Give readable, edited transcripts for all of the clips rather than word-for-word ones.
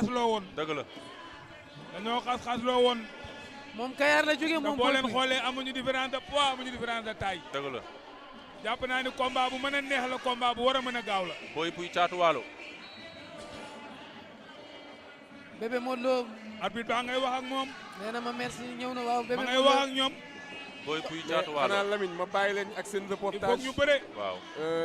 xas-xasloo woon. dëgg la. dañoo xas-xasloo woon. moom Kayar la jógee moom. boo leen xoolee amuñu différence de poids amuñu différence de taille. dëgg la. jàpp naa ni combat bu mën a neex la combat bu war a mën a gaaw la. Boy Pouye Caatu Waalo. Bébé Modou Lo. arbitre ba ngay wax ak moom. nee na ma merci ñëw na waaw. Bébé ma ngay wax ak ñoom. Boy Pouye Caatu Waalo xanaa Lamine ma bàyyi leen ak seen reportage. il faut ñu bëre. waaw.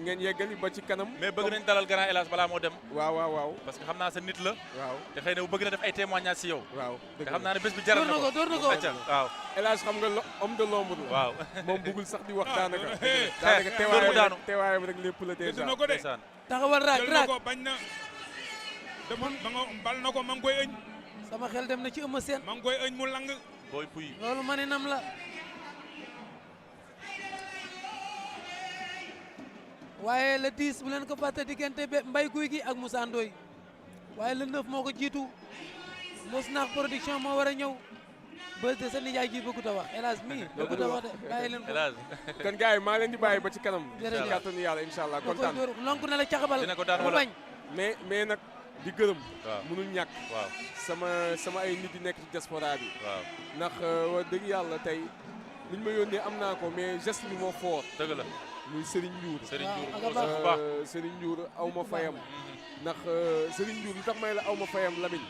ngeen yeggali ba ci kanam. mais bëgg nañ dalal grand hélas balaa moo dem. waaw. parce que xam naa sa nit la. waaw te xëy na bu bëgg na def ay témoignages si yow. waaw te xam naa ne bés bi jaral na ko door na ko. waaw. El Hadj xam nga homme de l'ombre la. waaw moom bëggul sax di wax daanaka. daanu teewaayam rek lépp la déjà. na ko de. taxawal raak jël na ko bañ na. demoon ba nga bal na ko ma ngi koy ëñ. sama xel dem na ci Eumeu Sène. ma ngi koy ëñ mu lang. Boy Pouye. loolu ma ne nam la. waaye le 10 bu leen ko fàtte diggante Mbaye Gouy Gui ak Moussa Ndoye waaye le 9 moo ko jiitu Mos Naax production moo war a ñëw bës de sa nijaay ji bëggut a wax hélas mi bëggut a wax de bàyyi leen ko kon gars yi maa leen di bàyyi ba ci kanam. jërëjëf kàttanu yàlla incha allah kontaan lonk na la caxabal dina ko daan mu wala bañ mais nag di gërëm. waaw mënul ñàkk. waaw sama ay nit yi nekk ci diaspora bi. waaw ndax wax dëgg yàlla tey liñ ma yónnee am naa ko mais geste bi moo fort. dëgg la. muy Serigne Ndiour. Serigne Ndiour ak bu baax. Serigne Ndiour aw ma fayam. ndax Serigne Ndiour li tax may la aw ma fayam Lamine.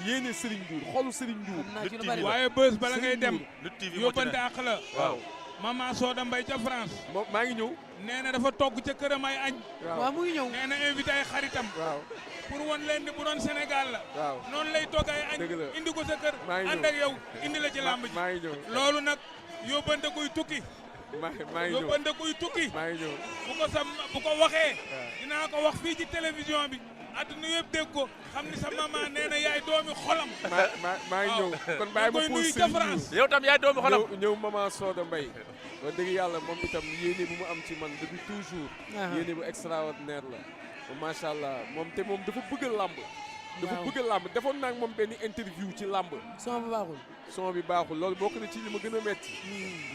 yéene Serigne Ndiour xolu Serigne Ndiour. naa ci lu bari waaye bës bala ngay dem. Lutte TV moo ci yóbbante ne. àq la. waaw. Mama Soda Mbaye ca France. moom maa ngi ñëw. nee na dafa togg ca këram ay añ. waaw mu ngi ñëw nee na invité ay xaritam. waaw pour won leen ni bu doon Sénégal la. waaw noonu lay togg ay añ. dëgg la indi ko sa kër. maa ngi ànd ñëw ak yow indi la ci làmb ji. maa ngi ñëw loolu nag yóbbante kuy tukki. maa ngi ñëw yóbbante kuy tukki. maa ngi ñëw. bu ko waxee. dinaa ko wax fii ci télévision bi. àdduna yëpp dégg ko xam ni sa maman nee na yaay doomi xolam. maa ngi ñëw kon bàyyi ma koy pour nuyu ca Serigne France. Ndiour. yow tam yaay doomu xolam. ñëw Mama Soda Mbaye. wax dëgg yàlla moom itam yéene bu mu am ci man depuis toujours. yéene bu extraordinaire la. macha allah moom dafa bëgg làmb. dafa bëgg làmb defoon naa ak moom benn interview ci làmb. son bi baaxul. son bi baaxul loolu bokk na ci li ma gën a metti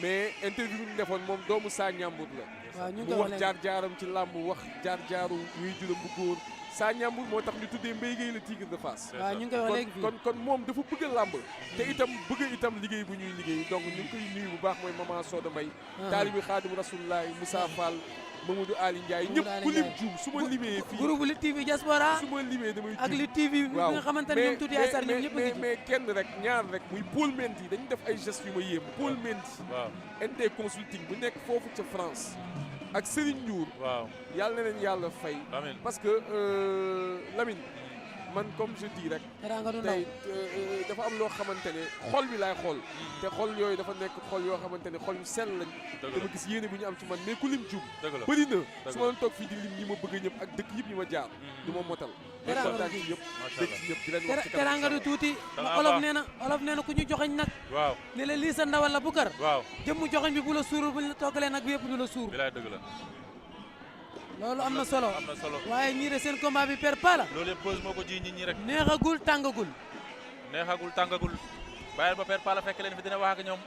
mais interview bi ñu defoon moom doomu saa ñambur la. waaw ñu ngi mu koy wax jaar-jaaram ci làmb wax jaar-jaaru wuy juróom bu góor saa ñambur moo tax ñu tuddee Mbaye Gueye le tigre de Fass. waaw ñu ngi koy wax léegi fii kon moom dafa bëgg làmb. te itam bëgg itam liggéey bu ñuy liggéey donc ñu ngi koy nuyu bu baax mooy Mama Soda Mbaye. taalibi Xaadimu Rasulillahi Moussa Fall Mamadou Ali Ndiaye ñëpp ku lim juum su ma limee fii groupe Lutte TV diaspora su ma limee damay ak Lutte TV bi nga xamante ne ñoom tuuti ay sar ñoom ñëpp a ngi ci mais kenn rek ñaar rek muy Paul Mendy dañu def ay gestes yu ma yéem Paul Mendy waaw. NT consulting bu nekk foofu ca France ak Serigne Ndiour waaw. yàlla na leen yàlla fay amiin. parce que Lamine man comme je dis rek teraanga du ndaw tey dafa am loo xamante ne xol bi laay xool te xol yooyu dafa nekk xol yoo xamante ne xol yu sell lañ dama gis yéene bu ñu am ci man mais ku lim jum dëgg la bëri na su ma doon toog fii di lim ñi ma bëgg ñëpp ak dëkk yëpp yi ma jaar du ma motal kontaan ci ñëpp dëkk ci ñëpp di leen wax ci kanam teraanga du tuuti Danga olof baax. nee na ku ñu joxañ nag waaw. ne la lii sa ndawal la bu kër waaw. jëmmu joxañ bi bu la suurul bu la toggalee nag bi yëpp du la suur bilaay dëgg la. loolu am na solo am na solo. waaye ñii de seen combat bi per pa la loolu yëpp pause moo ko ji nit ñi rek. neexagul tàngagul neexagul tàngagul. bàyyil ba père Pala fekk leen fi dina wax ak ñoom.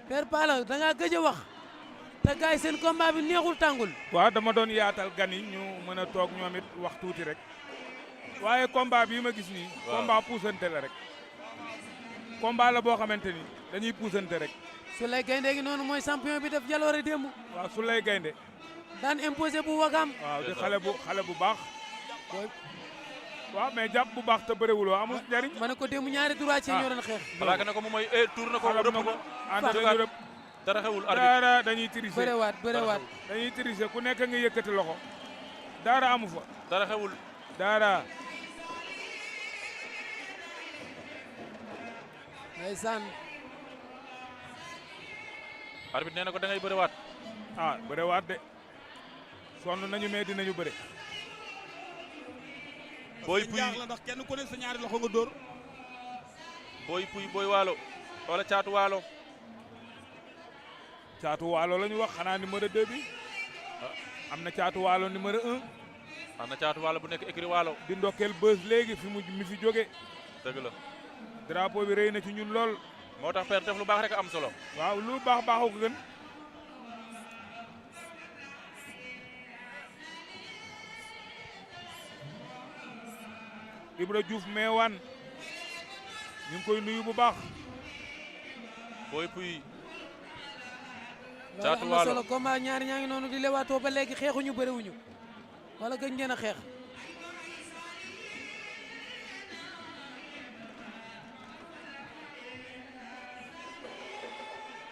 per pa la da ngaa gëj a wax te gars yi seen combat bi neexul tàngul waaw dama doon yaatal gan yi ñu mën a toog ñoom it wax tuuti rek. waaye combat bii ma gis nii. waaw. combat puusante la rek. combat la boo xamante ni dañuy puusante rek. su lay gaynde gi noonu mooy champion bi def jaloore démb waaw su lay gaynde daan imposé bu wagaam waaw di xale bu baax. waaw mais jàpp bu baax te bëriwuloo amul njariñ. ma ne ko démb ñaari droit ci ñoo doon xeex plaqué na ko mu mooy tour na ko xalab rëpp na ko ko. ànd dañuy rëpp. dara xewul arbitre. dara dañuy tricher. bërewaat dañuy tricher ku nekk nga yëkkati loxo. dara amu fa. dara xewul. dara. ndeysaan arbitre nee na ko da ngay bëriwaat. ah bërewaat de. sonn nañu mais dinañu bëre. Boy Pouye la ndax kenn ku ne sa ñaari loxo nga dóor. Boy Pouye Boy Waalo wala Caatu Waalo. Caatu Waalo la ñu wax xanaa numéro 2 bi. am na Caatu Waalo numéro 1. am na Caatu Waalo bu nekk écrit Waalo. di ndokkeel bës léegi mi fi jóge. dëgg la. drapeau bi rëy na ci ñun lool. moo tax père def lu baax rek am solo. waaw lu baax baaxu ko gën. Ibra Diouf Meewaan ñu ngi koy nuyu bu baax. Boy Pouye. Caatu Waalo loolu am na solo combat ñaari ñaa ngi noonu di lewaatoo ba léegi xeexuñu bëriwuñu wala gëj ngeen a xeex.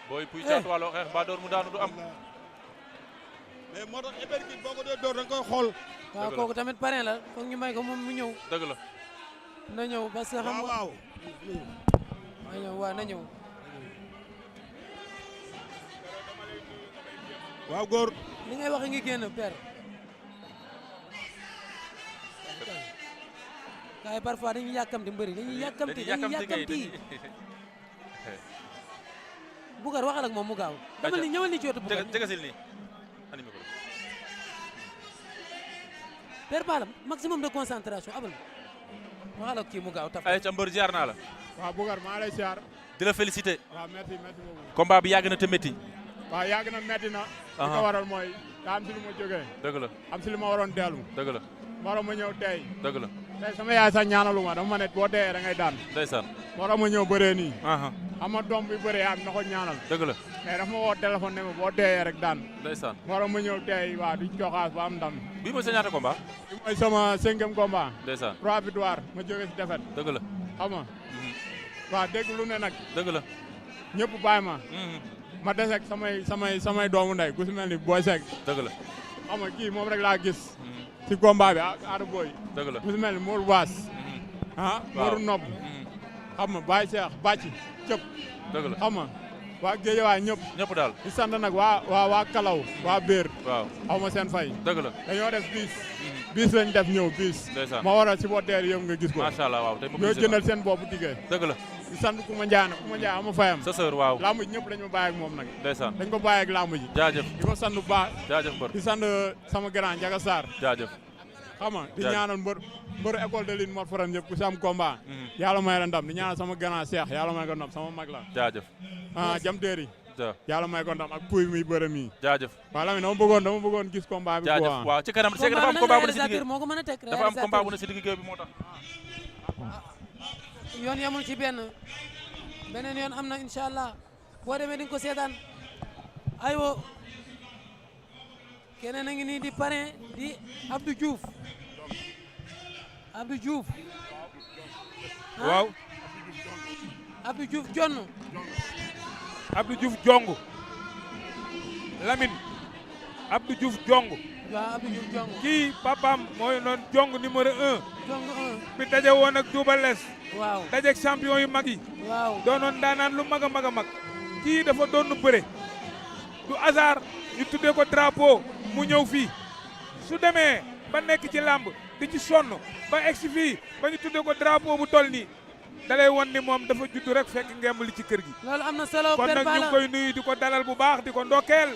Boy Pouye Caatu Waalo xeex ba door mu daanu du am. mais moo tax épercute boo ko dee door da nga koy xool. waaw kooku tamit parrain la foog ñu may ko moom mu ñëw. dëgg la. na ñëw parce que xam nga waaw na ñëw waaw na ñëw. waaw góor. li ngay wax ngi génn père. kaay parfois dañuy yàkkamti mbëri dañuy yàkkamti. Boucar waxal ak moom mu gaaw. dama ni ñëwal ni ci wetu Boucar jëgasil nii animé ko. père Balla maximum de concentration abal waxal ak kii mu gaaw taf. ay ca mbër ziar naa la. waaw Boucar maa lay ziar. di la félicité. waaw merci beaucoup. combat bi yàgg na te métti. waaw yàgg na metti na. li ko waral mooy daa am si lu ma jógee. dëgg la. am si lu ma waroon dellu. dëgg la. moo tax ma ñëw tey. dëgg la. tey sama yaay sax ñaanalu ma dama ma ne boo dee da ngay daan. ndeysaan. moo tax ma ñëw bëree nii. aha ama doom bi bëree am na ko ñaanal. dëgg la. mais dafa ma woo téléphone ne ma boo dee rek daan. ndeysaan. moo tax ma ñëw tey waa di joxaas ba am ndam. bii mooy sa ñaata combat. bi mooy sama 5e combat. ndeysaan. 3 victoires ma jóge si défaite. dëgg la. xam nga. waaw dégg lu ne nag. dëgg la. ñëpp bàyyi ma. ma desek samay doomu ndey ku si mel ni Boy Seck. dëgg la. xam nga kii moom rek laa gis. si combat bi ak Ada Boy. dëgg la. ku si mel ni Mourou Baas. waaw Mourou Nob. xam nga Baye Cheikh Bàcc cëpp. dëgg la. xam nga waa Géejawaay ñëpp. ñëpp daal. di sant nag waa Kalaw. waa Béer. waaw xaw ma seen fay. dëgg la. dañoo def bis lañ def ñëw bis. ndeysaan. ma waral si boteer yëpp nga gis ko. macha allah waaw tey ñoo jëndal seen bopp tiggee. dëgg la. di sant Kouma Ndiaye nag Kouma Ndiaye ama fayam. sa sœur waaw. lamb ji ñëpp dañu ma bàyyi ak moom nag. ndeysaan. dañ ko bàyyi ak lamb ji. jaajëf. di ko sant bu baax. jaajëf mbër. di sant sama grand Ndiaga Sarr. jaajëf. xam nga di ñaanal mbëru école de ligne Mor Faram yëpp ku si am combat. yàlla may la ndam di ñaanal sama grand Cheikh yàlla may ko ndam sama mag la. jaajëf. jam teeri yàlla may ko ndam ak puy muy bërëm yi. jaajëf. waaw Lamine dama bëggoon gis combat bi. jaajëf waaw ci kanam c'est que dafa am combat bu ne si digg moo ko mën a teg dafa am combat bu ne si digg géew bi moo tax. yoon yamul ci beneen yoon am na incha allah boo demee di nga ko seetaan aywa keneen a ngi nii di parrain di Abdou Diouf. Abdou Diouf. waaw. Abdou Diouf jonn. Abdou Diouf jong. Lamine. Abdou Diouf jong. waaw Abdou Diouf jong. kii papaam mooy noon jong numéro 1. jong 1. bi daje woon ak Double Less. waaw dajeeg champion yu mag yi. waaw doonoon daanaan lu mag a mag a mag. kii dafa doon bëre. du hasard ñu tuddee ko drapeau mu ñëw fii. su demee ba nekk ci làmb di ci sonn ba egsi fii ba ñu tuddee ko drapeau bu toll nii. dalay won ni moom dafa juddu rek fekk ngemb li ci kër gi. loolu am na solo kon nag ñu ngi koy nuyu di ko dalal bu baax di ko ndokkeel.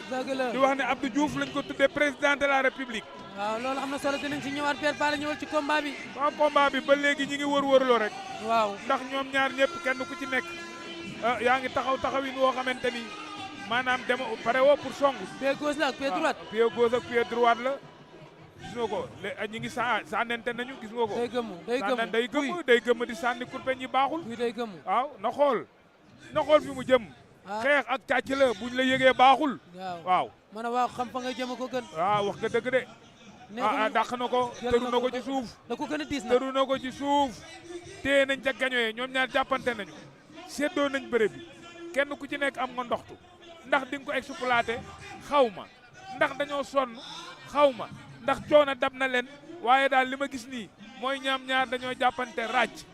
di wax ne Abdou Diouf lañ ko tuddee président de la république. waaw loolu am na solo dinañ ci ñëwaat Père Balla ñëwal ci combat bi. waaw combat bi ba léegi ñi ngi wër-wërloo rek. waaw ndax ñoom ñaar ñëpp kenn ku ci nekk yaa ngi taxawin woo xamante ni maanaam dema pare woo pour song. pied gauche la ak pied droite. pied gauche ak pied droite la. gis nga ko ñi ngi sànnente nañu gis nga ko. day gëmm di sànni kurpeñ yi baaxul. day gëmm waaw na xool fi mu jëm. xeex ak càcc la buñ la yëgee baaxul. waaw man a waaw xam fa nga jëm ko gën. waaw wax nga dëgg de. dàq na ko tëru na ko ci suuf. da ko gën a diis na tëru na ko ci suuf. téye nañ ca gañoyee ñoom ñaar jàppante nañu. séddoo nañ bëre bi kenn ku ci nekk am nga ndoxtu ndax di nga ko exploité xaw ma ndax dañoo sonn xaw ma ndax coono dab na leen waaye daal li ma gis nii mooy ñaam ñaar dañoo jàppante ràcc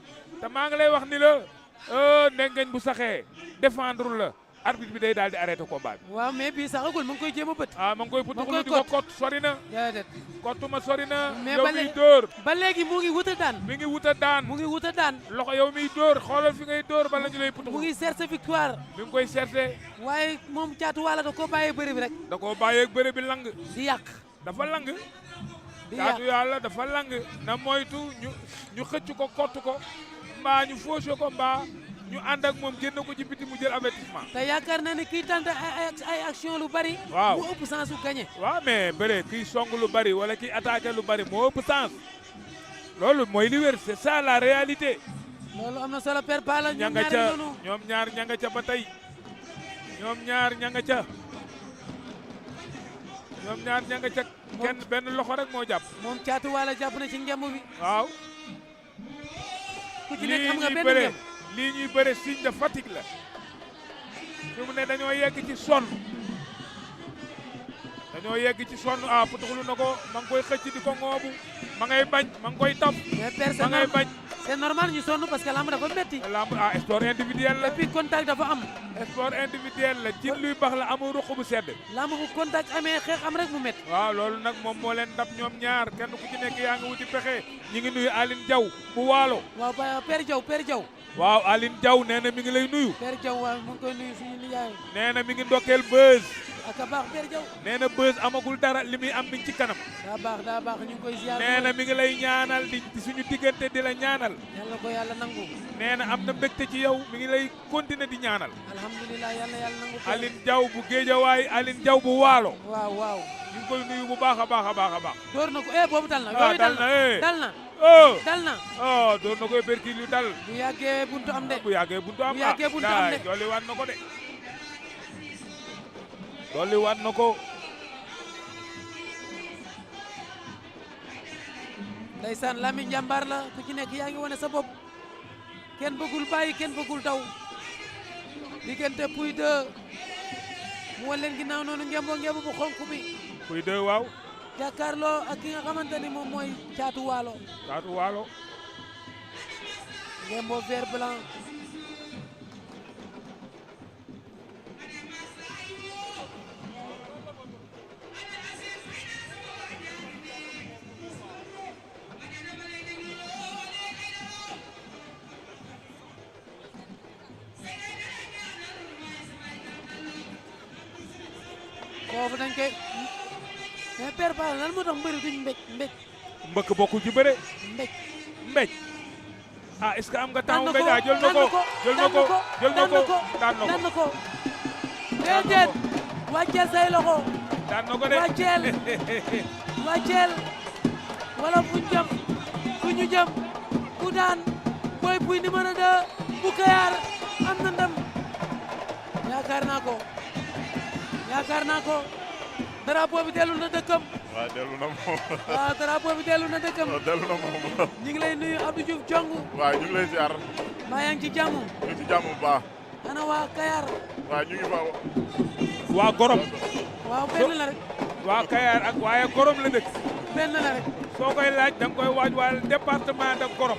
te maa ngi lay wax ni la ndengeñ bu saxee défendre la arbitre bi day daal di arrêté combat bi. waaw mais bii saxagul mu ngi koy jéem a bët. ma ngi koy putuxlu di ko kott sori na. déedéet kottuma sori na. mais yow miy dóor. ba léegi mu ngi wut a daan. mi ngi wut a daan. mu ngi wut a daan. loxo yow miy dóor xoolal fi ngay dóor bala ñu lay putuxlu. mu ngi chercher victoire. mi ngi koy chercher. waaye moom Caatu Waalo da koo bàyyee bëre bi rek. da koo bàyyee bëre bi lang. di yàq. dafa lang. di Caatu Yàlla dafa lang na moytu ñu xëcc ko kott ko mbaa ñu fauché ko mbaa ñu ànd ak moom génn ko ci biti mu jël avertissement. te yaakaar naa ne kii tante ay action lu bari. waaw mu ëpp sens su gagné. waaw mais bëre kii song lu bari wala kii attaqué lu bari moo ëpp sens. loolu mooy li wér c'est ça la réalité. loolu am na solo Père Palla ña nga ca ñoom ñaar ña nga ca ba tey ñoom ñaar ña nga ca ñoom ñaar ña nga ca kenn benn loxo rek moo jàpp. moom Caatu Waalo jàpp na ci ngemb bi. waaw. ku ci nekk am nga benn ngemb lii ñuy bëre signe de fatigue la. fi mu ne dañoo yegg ci sonn. dañoo yegg ci sonn putuxlu na ko ma ngi koy xëcc di ko ngoobu ma ngay bañ ma ngi koy taf. mais Père ma ngay bañ. c'est normal ñu sonn parce que lamb dafa metti. lamb sport individuel la. et puis contact dafa am. sport individuel la ci luy bax la amul ruq bu sedd. lamb bu contact amee xeex am rek mu metti. waaw loolu nag moom moo leen dab ñoom ñaar kenn ku ci nekk yaa ngi wuti pexe ñi ngi nuyu Aline Diaw bu waalo. waaw Père Diaw. waaw Aline Diaw nee na mi ngi lay nuyu. Père Diaw waaw mu ngi koy nuyu suñu nijaay. nee na mi ngi ndokkeel Beuz. ak a baax Père Diaw. nee na Beuz amagul dara li muy am mi ngi ci kanam. daa baax ñu ngi koy ziar. nee na mi ngi lay ñaanal di suñu diggante di la ñaanal. yàlla ko yàlla nangu. nee na am na mbégte ci yow mi ngi lay continuer di ñaanal. alhamdulilah yàlla nangu. Aline Diaw bu Géejawaay Aline Diaw bu waalo. waaw. ñu ngi koy nuyu bu baax a baax a baax a baax. door na ko boobu dal na. dal na dal na. dal na. door na koy berkil yu dal. bu yàggee buntu am de. bu yàggee buntu am de. dolli waat na ko de. dolli waat na ko. ndeysaan Lamine jàmbaar la ku ci nekk yaa ngi wane sa bopp. kenn bëggul bàyyi kenn bëggul daw. diggante Pouye 2 mu wan leen ginnaaw noonu ngembo bu xonk bi. Pouye 2 waaw. jàkkaarloo ak ki nga xamante ni moom mooy Caatu Waalo. Caatu Waalo. ngembo vert blanc. foofu dañ koy mais Père Palla lan moo tax mbëri duñ mbéj. mbëkk bokkul ci bëre. mbéj. est-ce que am nga temps mbéj jël na ko daan na ko. déedéet wàcceel say loxo. daan na ko de wàcceel wala fu ñu jëm ku daan Boy Pouye numéro 2 bu Kayar am na ndam yaakaar naa ko drapeau bi dellu na dëkkam. waaw dellu na moom. waaw drapeau bi dellu na dëkkam. dellu na moom. ñu ngi lay nuyu Abdou Diouf Jong. waaw ñu ngi lay ziar. maa yaa ngi ci jàmm. ñu ngi ci jàmm bu baax. ana waa Kayar. waaw ñu ngi faaw. waa Gorom. waaw benn la rek. waa Kayar ak waaye Gorom la dëkk. benn la rek. soo koy laaj da nga koy waaj waa département de Gorom.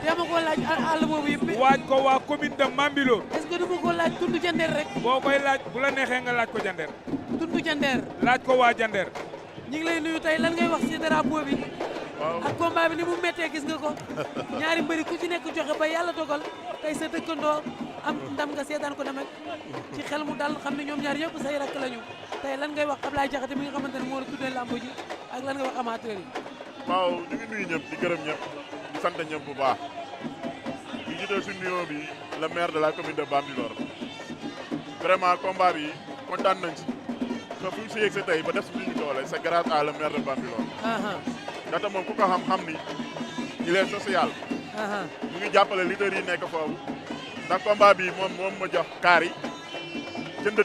dama ko laaj àll boobu yëpp. waaj ko waa commune de Mambilor. est-ce que du ma ko laaj tundu Jandeer rek. boo koy laaj bu la neexee nga laaj ko Jandeer. tundu Jandeer. laaj ko waa Jandeer. ñu ngi lay nuyu tey lan ngay wax ci drapeau bi. waaw ak combat bi ni mu méttee gis nga ko. ñaari mbëri ku ci nekk joxe ba yàlla dogal tey sa dëkkandoo am ndam nga seetaan ko demek ci xel mu dal xam ne ñoom ñaar yëpp say rakk lañu tey lan ngay wax Ablaye Diakhaté mi nga xamante ne moo la tuddee lamb ji ak lan ngay wax amateur yi. waaw ñu ngi nuyu ñëpp di gërëm ñëpp di sant ñëpp bu baax. di jiital suñu nuyoo bi le maire de la commune de Bambilor vraiment combat bi kontaan nañ ci que fu ñu si yegg tey ba def suñu doole c'est grâce à le maire de Bambilor. ndaxte moom ku ko xam ni il est social. mu ngi jàppale leader yi nekk foofu ndax combat bi moom ma jox kaar yi